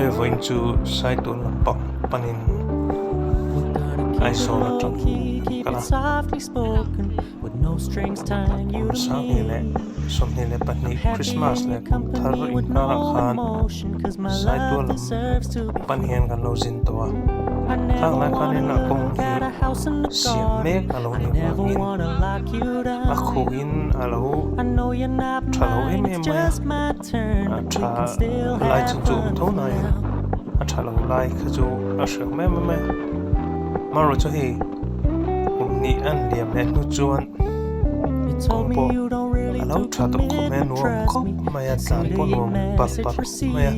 Hei vawiin chu Saitual lampang panin Aizawl atang kan kal a. Kum 2022 Krismas leh kum thar inkarah khan Saitual lam pan hian kan lo zin tawh a. Khang lai khanin a kawng hi siam mek a lo nih vangin a khuhin a lo tha lo em em mai a. A tha lai chu chu awm tho nain a tha lo lai kha chu a hre awm em em mai a. Amaherawhchu chu hei kum hnih a liam leh hnu chuan kawng pawh a lo tha tawh khawp mai a, nuam khawp mai a, tlan pawh nuam par par khawp mai a.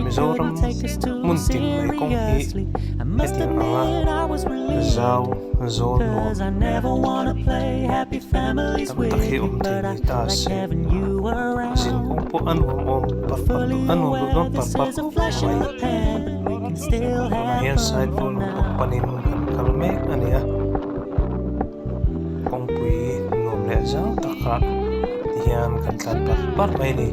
Mizoram hmun tin mai kawng hi hetiang anga zau zawl nuam tam tak hi awm thei ni ta se zin kawng pawh a nuam awm par par duh a nuam duh dawn par par khawp mai tunah hian side bul lampang panin kan kal mek a ni a kawngpui nuam leh zau takah tihian kan tlan par par mai a ni.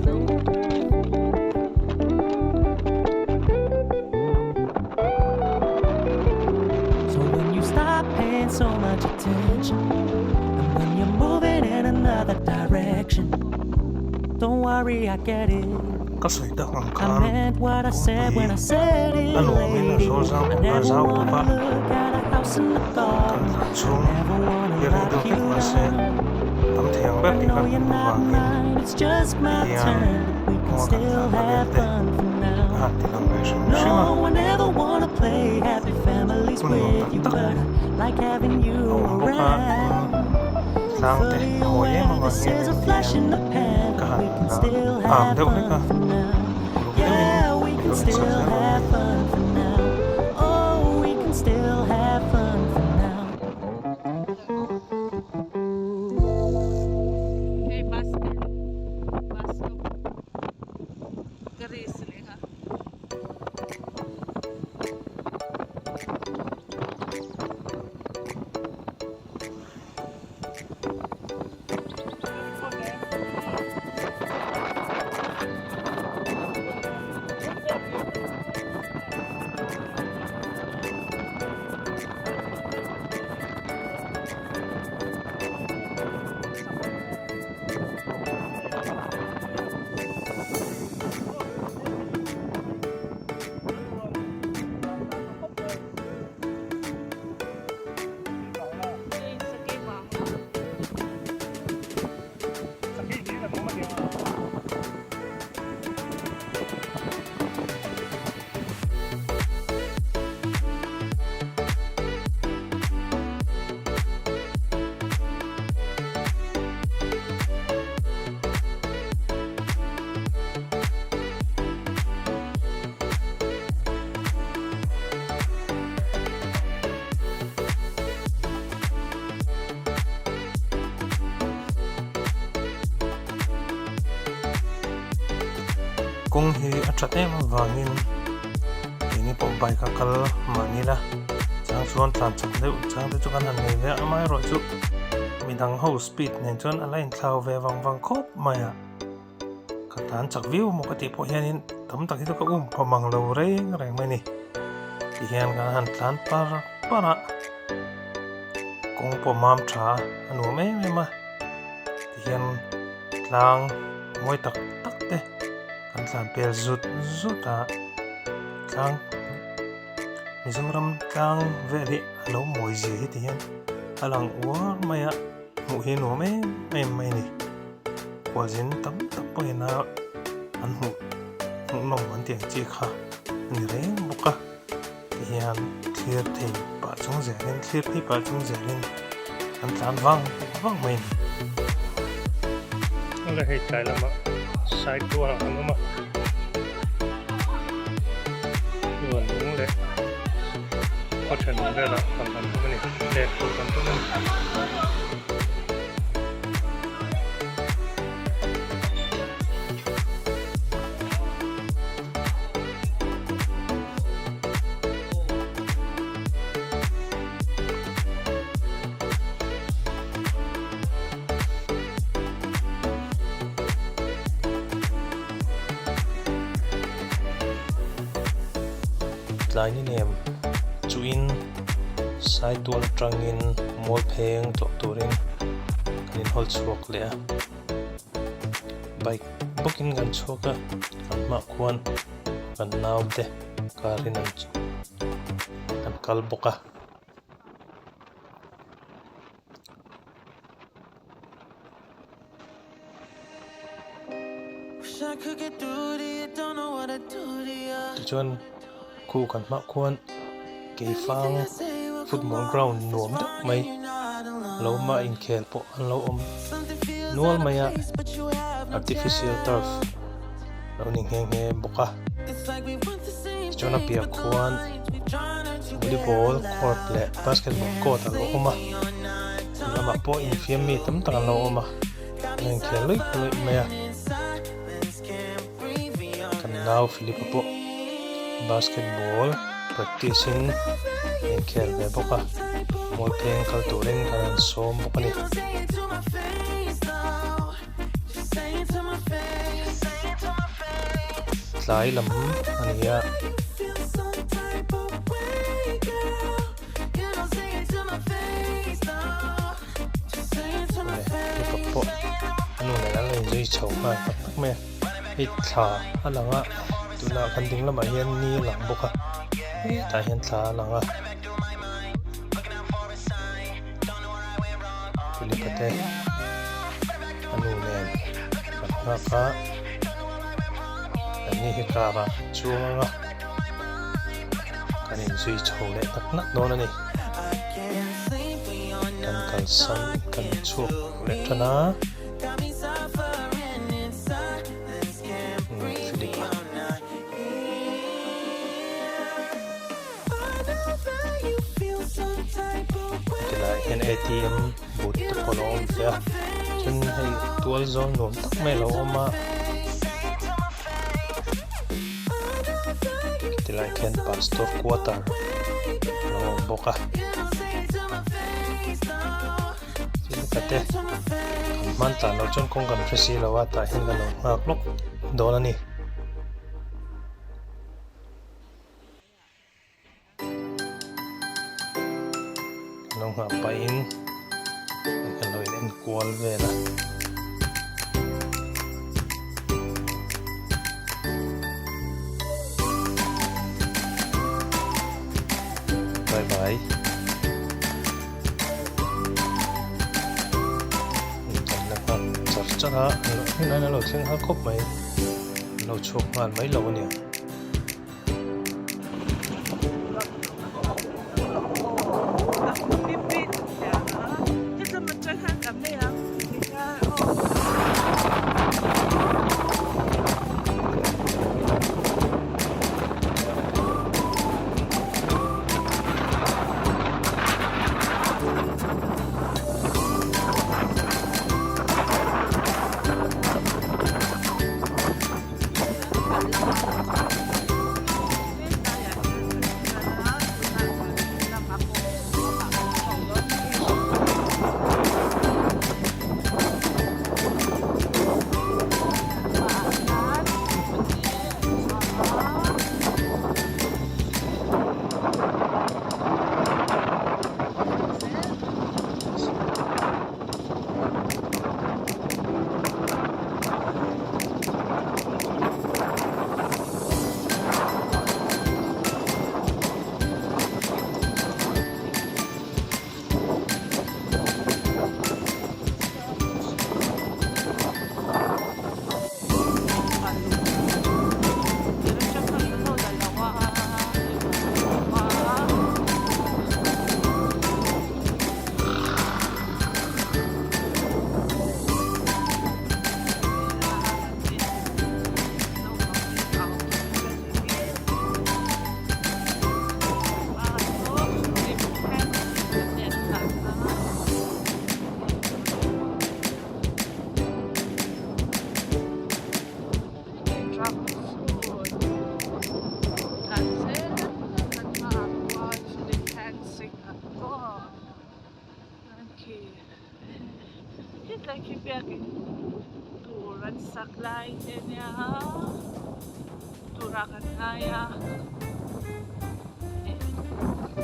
Ka sawi tak ang khan kawngpui a nuamin a zawl zau a zau bawk a, kan tlan chhung hi rei deuh hlek mahse tam thei ang ber tih khan kan duh vangin tihian kawnga kan tlanna vel te a han ti lang ve hrim hrim a. Hun nuam tak tak a awm bawk a, tlang te a mawi em avang hian engtin ka han am deuh hlek a, uluk deuhin min lo ensak zel dawn a ni. Kawng hi a that em avangin keini pawh bike a kal mahni la chang chuan tlan chak deuh chang te chu kan han nei ve a amaherawhchu midang ho speed nen chuan a la inthlau ve vang vang khawp mai a. Ka tlan chak viau maw ka tih pawh hianin tam tak hi chu ka um pha mang lo reng reng mai a ni. Tihian kan han tlan par par a, kawng pawh mam tha a, a nuam em em a. Tihian tlang mawi tak tak te kan tlan pel zut zut a, tlang Mizoram tlang vel hi a lo mawi zia hi tihian a lang uar mai a, hmuh hi nuam em em mai a ni. Khualzin tam tak pawhin a an hmuh hmuhnawm an tih ang chi kha a ni reng bawk a tihian thlir thei pah chung zelin thlir phei pah chung zelin an tlan vang vang mai a ni. Awle hei tlai lamah side tual ah kan awm a chuan lung leh khaw thenawm velah kan han tum a ni let tur kan tum a ni. Tlai ni nem chuhin Saitual atangin Mualpheng tlawh turin kan inhawl chhuak leh a. Bike bawkin kan chhuak a, kan hmaah khuan kan naute car in an kal bawk a. Tichuan khu kan hmah khuan keifang football ground nuam deuh mai lo awm a inkhel pawh an lo awm nual mai a artificial turf lo ni nghe nghe bawk a tichuan a piah khuan volleyball court leh basketball court a lo awm a. Lamah pawh infiam mi tam tak an lo awm a, an inkhel luih luih mai a. Kan nau Philip-a pawh basketball practice in a inkhel ve bawk a, Mualpheng kal turin kan han sawm bawk a ni. Tlai lam a ni a. Mipa pawh a nu nen an lo inzui chho nghal tak tak mai a hei thla a lang a tunah kan ding lamah hian ni a lang bawk a hetah hian thla a lang a Philip-a te a nu nen an nghak a an ni hi car ah an chuang ang a. Kan inzui chho leh tak nak dawn a ni. Kan kalsan kan chhuak leh tan a. Philip a. Tilai hian ATM booth te pawh a lo awm ve a. Chuan hei tual zawl nuam tak mai a lo awm a. Tilai khian pastor quarter a lo awm bawk a thil ka te kan hman tlan loh chuan kawng kan hre si lo a tah hian kan lo nghak lawk dawn a ni. Kan lo nghah pahin kan lo in en kual vel a. Bye bye. Kan la nghak char char a, an lo thleng nghal khawp mai, an lo chhuak nghal mai lo a nia. Hetlai khi biakin tur an sak lai te nia turah kan ngai a. Ka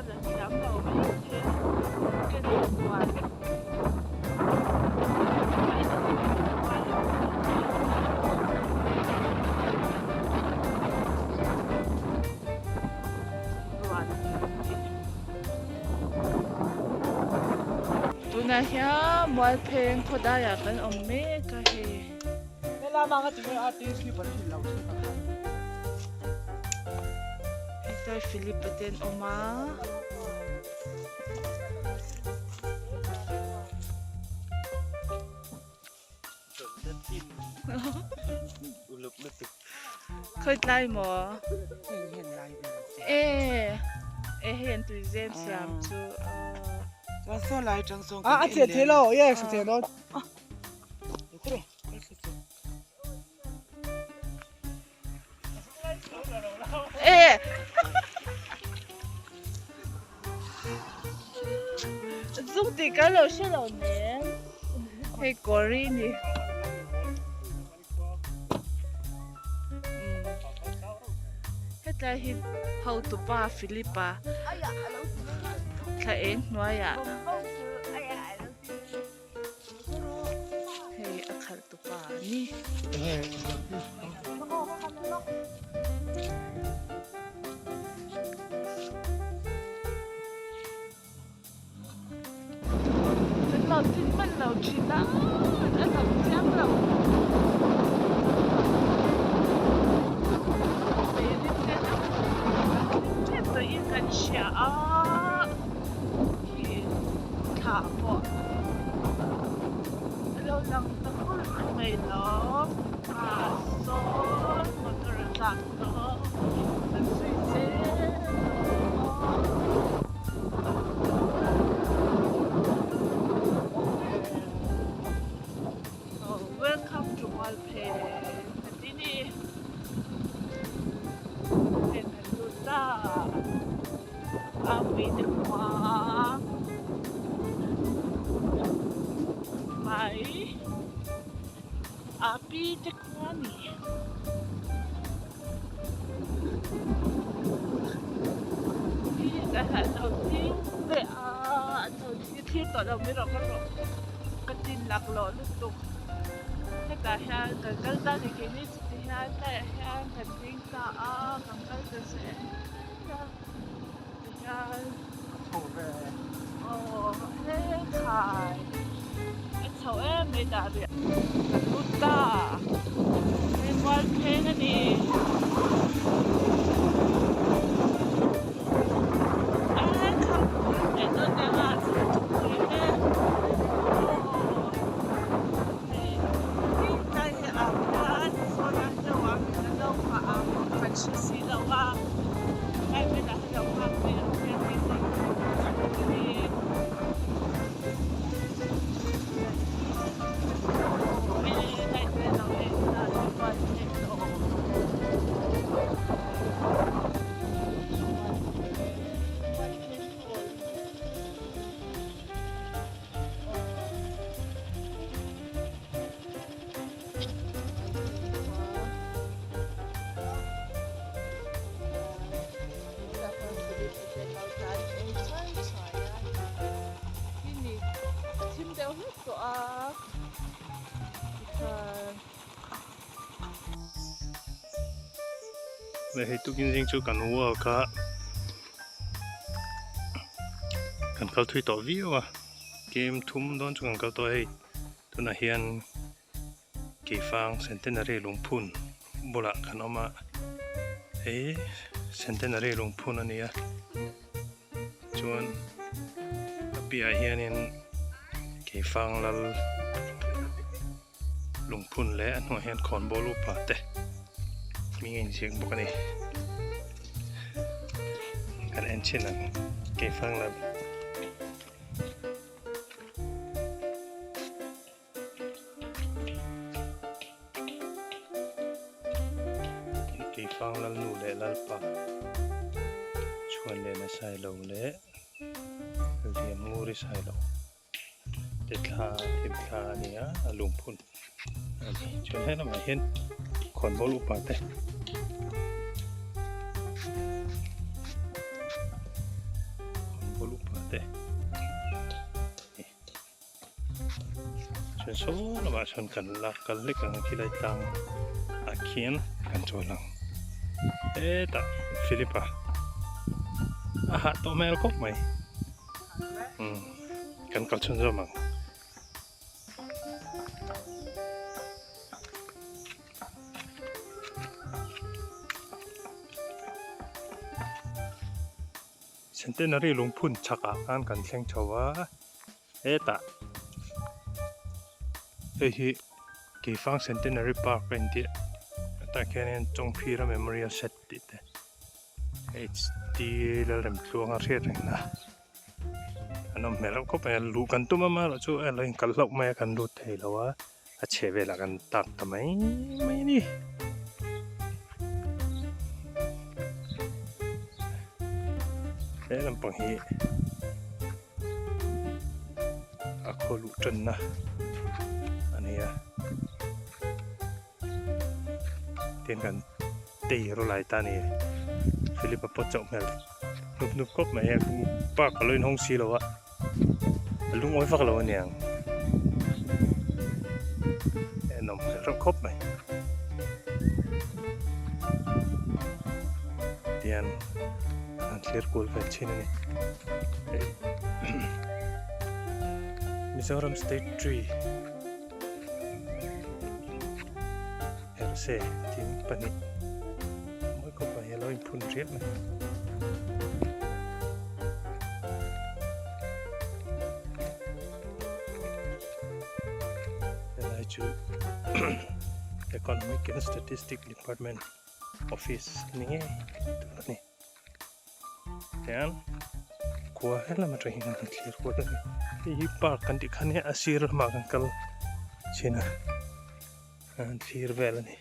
la thiam lo mai thei ka duh kual. Tunah hian Mualpheng khawdaiah kan awm mek a hei. Hei Philip a te an awm a. Khawi tlai maw? E e hei an tui zem siam chu A a che thei lo ye sa che dawn. E Zung tih kan lo hre lo nen hei kawri ni. Hetlai hi hotupa Philip-a thla eng hnuaiah hei a khalh tupa a ni. Kan lo tin hman lo thin a, a lo chiang lo. Tep tawhin kan hria a, khi thla pawh a lo lang ta kulh mai lo. Ah sawn motor a tlan tawh kan zui zel aw. Welcome to Mualphe ka ti ni hei kan lut ta a pui te khua mai a pi te khua ni. Thlir tawh lo mai rawh ka rawh ka tin laklawh lutuk hetah hian kan kal ta ni keini chuti hian tlaiah hian kan ding ta a kan kal ta zel a tihian aw hekhai a chho em mai dah rih kan lut ta hei mual pheng a ni. Leh hei tukin zing chu kan walk a kan kal thui tawh viau a game thum dawn chu kan kal tawh a hei tunah hian keifang centenary lungphun bulah kan awm a hei centenary lungphun a ni a chuan a piahah hianin keifang lal Lungphun leh a hnuaiah hian khawnbawl upa te hming a inziak bawk a ni. Kan en chhin ang keifang lam. Lalpa Chhuanlena Sailo leh Liannguri Sailo te thla hlim thla a ni a, a lungphun a ni. Chuan he lamah hian khawnbawl upa te khawnbawl upa te Chuan saw lamah sawn kan la kal hlek ang khilai tlang ah khian kan chawl ang hetah Philip-a a hah tawh hmel khawp mai umm kan kal chhunzawm ang. Centenary lungphun chhakah khan kan thleng chho a. Hetah hei hi Keifang Centenary Park a intih hetah khianin Chawngphira Memorial Set tih te HT Lalremtluanga hriat rengna an awm hmel reuh khawp mai a luh kan tum amaherawh chu a lo inkal hlauh mai a kan lut thei lo a a chheh velah kan tak ta mai mai a ni. He lampang hi a khaw luh tanna a ni a tin kan tei rawlai lai ta a ni Philip a pawt chauh hmel hnup hnup khawp mai a park a lo inhawng si lo a. A lungawi vak lo aniang a nawm hmel reuh khawp mai tian an thlir kual vel thin a ni Mizoram state tree herse thing pahnih mawi khawp mai a lo inphun riak mai. Helai chu Economic and Statistic Department office ni ngei tur a ni. Tian khua helam atang hian an thlir kual a ni. Hei hi park kan tih kha nia a sir lamah kan kal thin a an thlir vel a ni.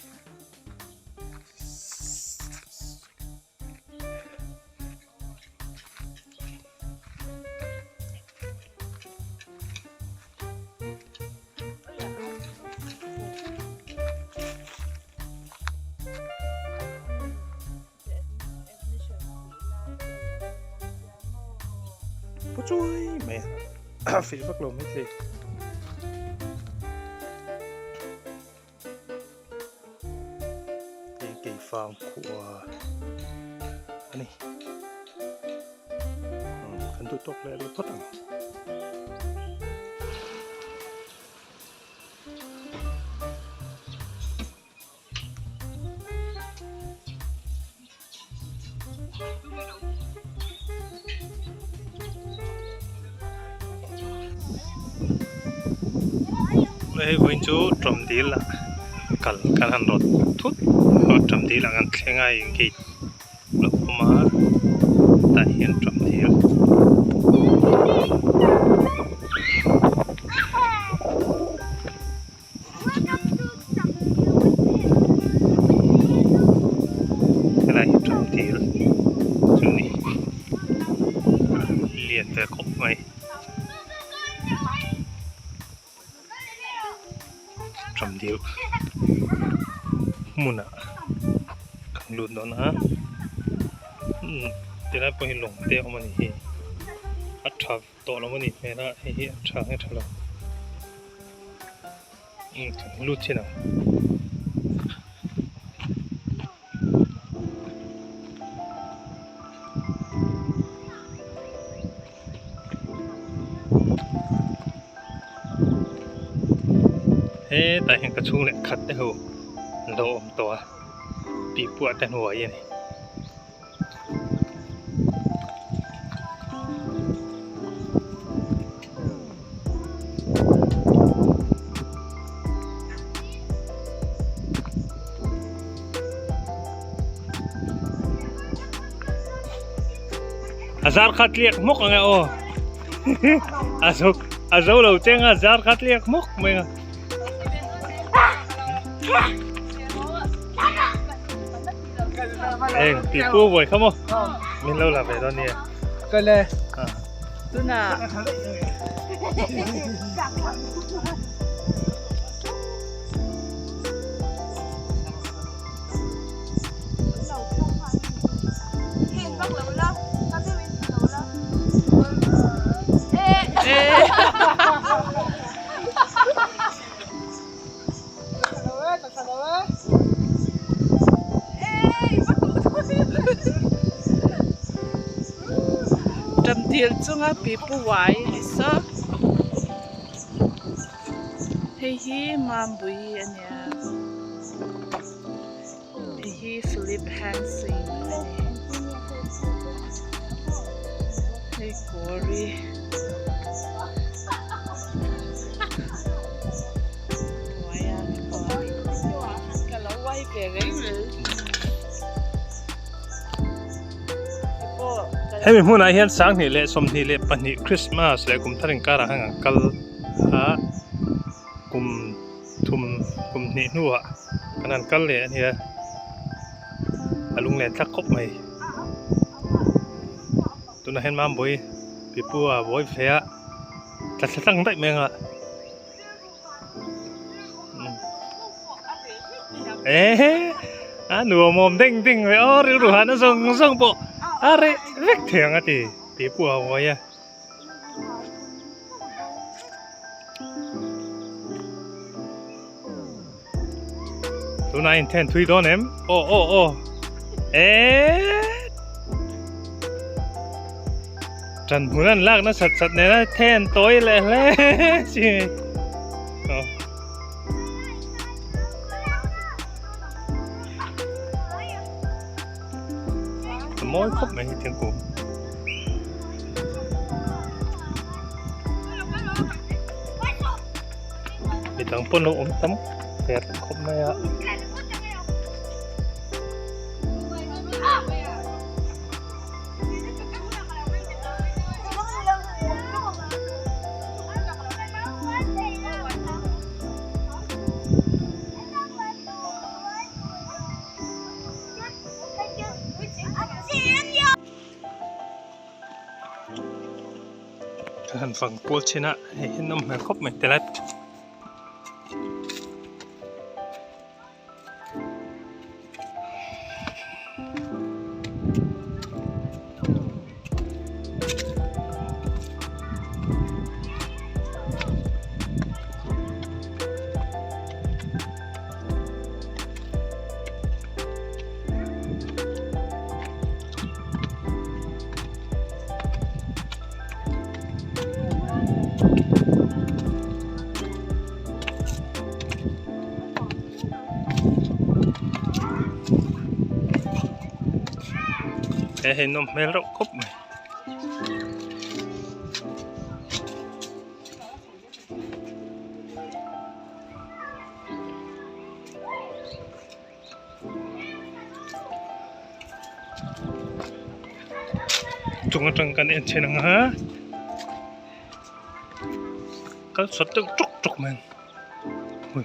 Pu chui mai a feh vak lo maithei. Hei keifang khua a ni. Kan duh tawk leh rih phawt ang. Hei vawiin chu tawm dil ah kal kan han rawt thut a tawm dil ah kan thleng a in gate lo awm a tah hian tawm dil. Helai hi ṭam dil chu ni lian ve khawp mai ṭam dil hmunah kan lut dawn a tilai pawh hi lawng te a awm a ni hi a ṭha tawh lo a ni hmel a hei hi a ṭha nge ṭha lo. Lut chin ang. Hetah hian ka chhung leh khat te ho an lo awm tawh a tih puah te hnuai a ni. A zar kha tliak hmawk ang e aw a zo a zo lo cheng a zar kha tliak hmawk mai a. Eng pipu buai kha maw min lo la ve dawn nia. Kale. Tuna. Ṭamdil chunga pipu uai a ni saw. Hei hi Mambui a nia. Hei hi Philip Hansen a ni. Hei Kawri. Ka lo uai ve reng reng. Hemi hmunah hian 2022 Christmas leh kum thar inkarah khan kan kal a kum thum kum hnih hnuah kan han kal leh a nia a lunglen thlak khawp mai tunah hian Mambawi pipu a buai ve a tla thla tlang daih mai ang a ehe a nuam awm ding ding ve aw rilru hahna zawng zawng pawh a reh vek thei ang a ti pipu a buai a. Tunah in then thui dawn em? Aw aw aw. Eeeet. Ṭan hmun an lak nasat sat nena then tawi leh hle si. Aw. A mawi khawp mai hi thingkung. Midang pawn lo awm tam hmel khawp mai a. Ka han fang kual chhin a hei hi nawm hmel khawp mai tilai. He hei nawm hmel reuh khawp mai. Chung atang kan en chhin ang a kal sawt deuh ṭawk ṭawk mai ui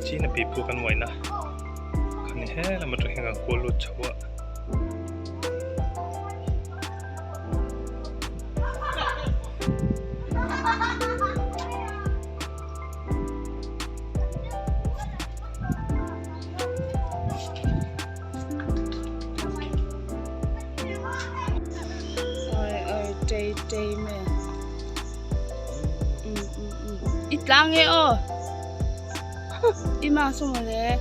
china pipu kan uaina khani helam atang hian kan kual lut chho a. I tlang e aw i ma sawm le.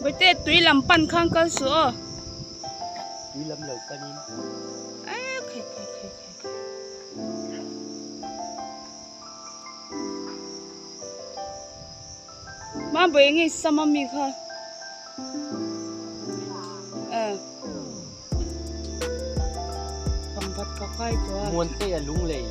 Bawihte tui lam pan khan kal suh aw. Tui lam lo panin. Eee khai khai khai khai. Mambawi eng nge sam a mi kha eh pangvat ka kai tawh a. Muante a lung lei.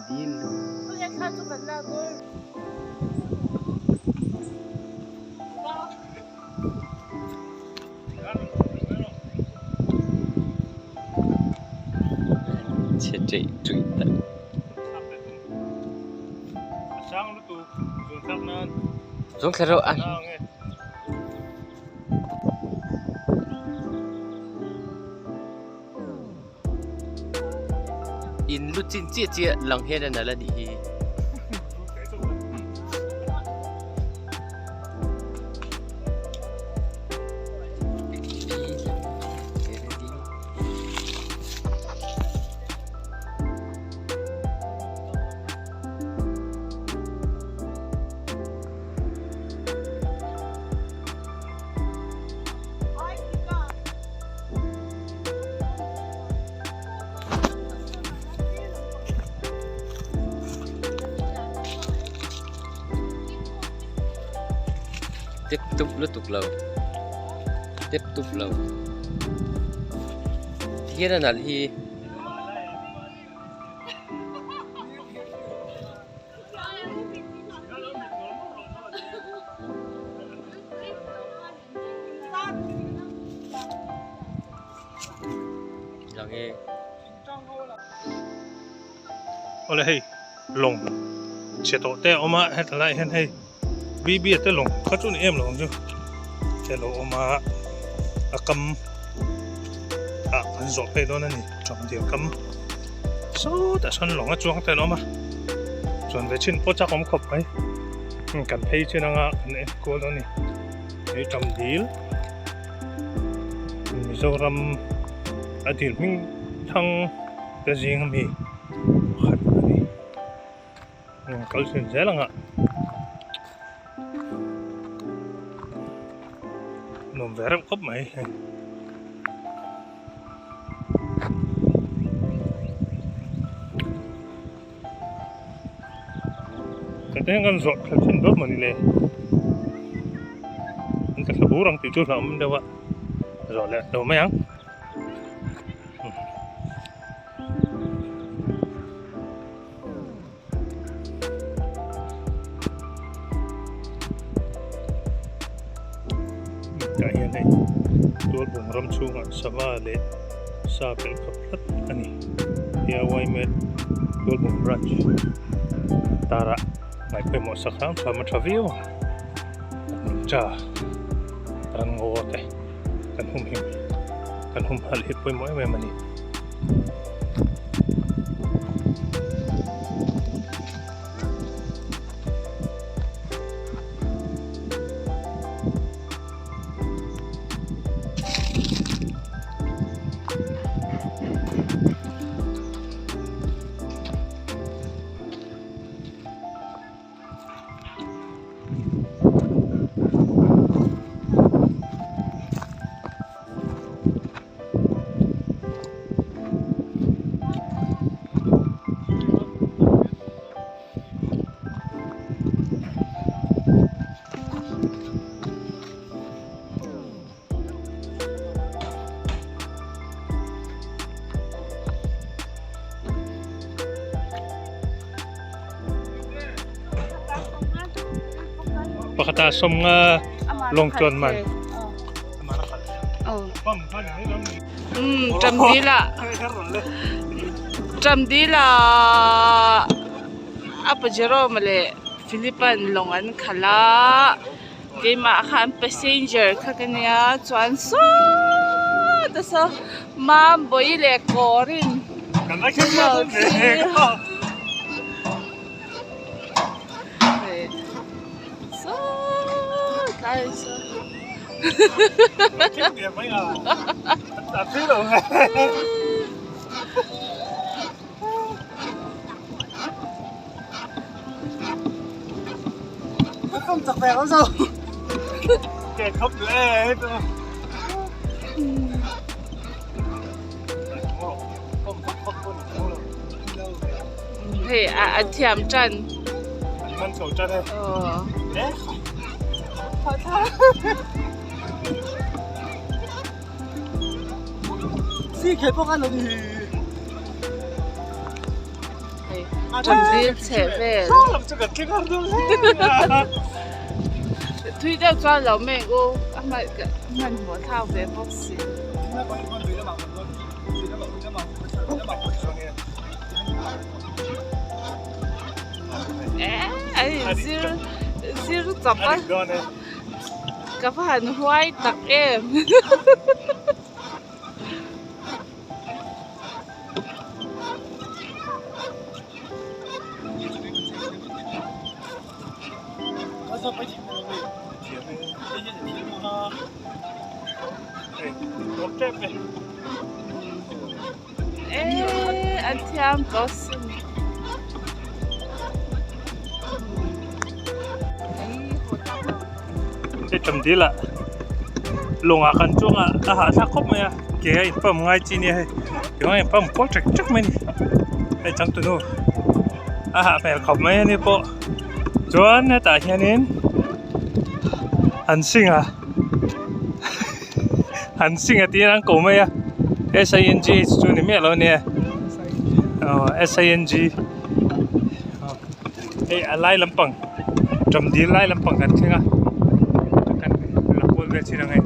dil. Chhe ṭeih ṭuih tak. Zawng thla reuh a. In lu chin chiah chiah lang hian a nalh a nih hi. Tep tup lutuk lo tep tup lo tikhian a nalh hi. Lang e. Awle hei lawng chhe tawh te a awm a heta lai hian hei BB a te lawng kha chu ni em lo ang chu te lo awm a a kam ah kan zawh phei dawn a ni tawng dil kam sawtah sawn lawng a chuang te an awm a chuan ve chin pawh chak awm khawp mai kan phei chin anga kan en kual dawn a ni hei tawng dil Mizoram a dil hming thang te zing ami pakhat a ni kal thin zel ang a nuam ve reuh khawp mai hei. Ka te hian kan zawrh thla thin dawt mawni le an ka thla bur ang tih chu hlauhawm deuh a zawh leh lo mai ang. Tah hian hei tualbung ram chhungah sava leh sa pelh khawp tlat a ni DIY made tualbung branch tarah ngaih pawimawh sak hram hram a tha viau ang nungcha ran ngaw te kan humhim kan humhalh hi pawimawh em em a ni. Pakhata sawmnga lawng chuan man. Ṭamdila Ṭamdila a Pajero mawle Philipan lawng an khalh a keimah khan passenger kha ka nia chuan sawta saw Mambawi leh Kawrin Sawtlai saw. Hei a thiam tan. Ṭamdil chheh vel. Thui deuh chuan lo meng u a hmanhmawh thlak ve bawk si. Eh an inzir zir chawp a ka va han huai tak em. Eh an thiam tawh sin. Hei Ṭamdil ah lawngah kan chuang a a hahthlak khawp mai a ke a in pump ngai chi nia hei tiang a in pump kual ṭek ṭek mai a ni hei changtunu a hah hmel khawp mai a ni pawh chuan hetah hianin an sing a an sing a tiin an ko mai a S I N G H chu ni miah lo a nia aw S I N G hei a lai lampang ṭamdil lai lampang kan thleng a kan la kual vel chin ang hei.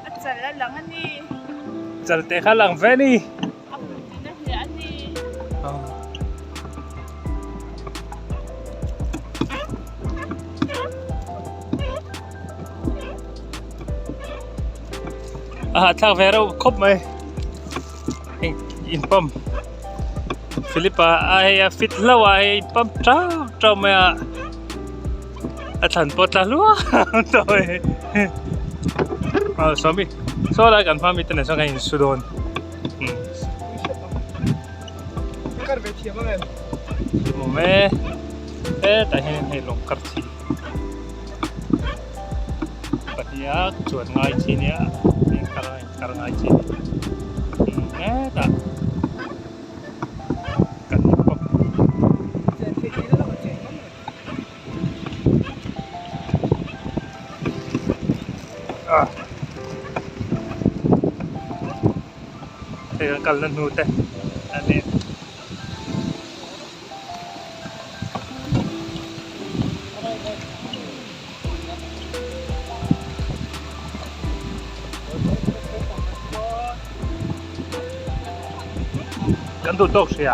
A chal a lang a ni. Chal te kha lang ve ni. A kut in a hliah a ni. A hahthlak ve reuh khawp mai. Hei in pump Philip-a a hei a fit hlauh a hei in pump tau tau mai a. A thlan pawh tla hluah tawh mai aw sawmi saw lai kan hma mi te nen sawn kan insu dawn Kar ve thiam ang em? Awm e hetah hian hei lawng kar chi pahnih a chuan ngai chi nia kar a inkar ngai chi hetah. Kan pump. Hei kan kalna hnu te a ni. Kan duh tawk hria.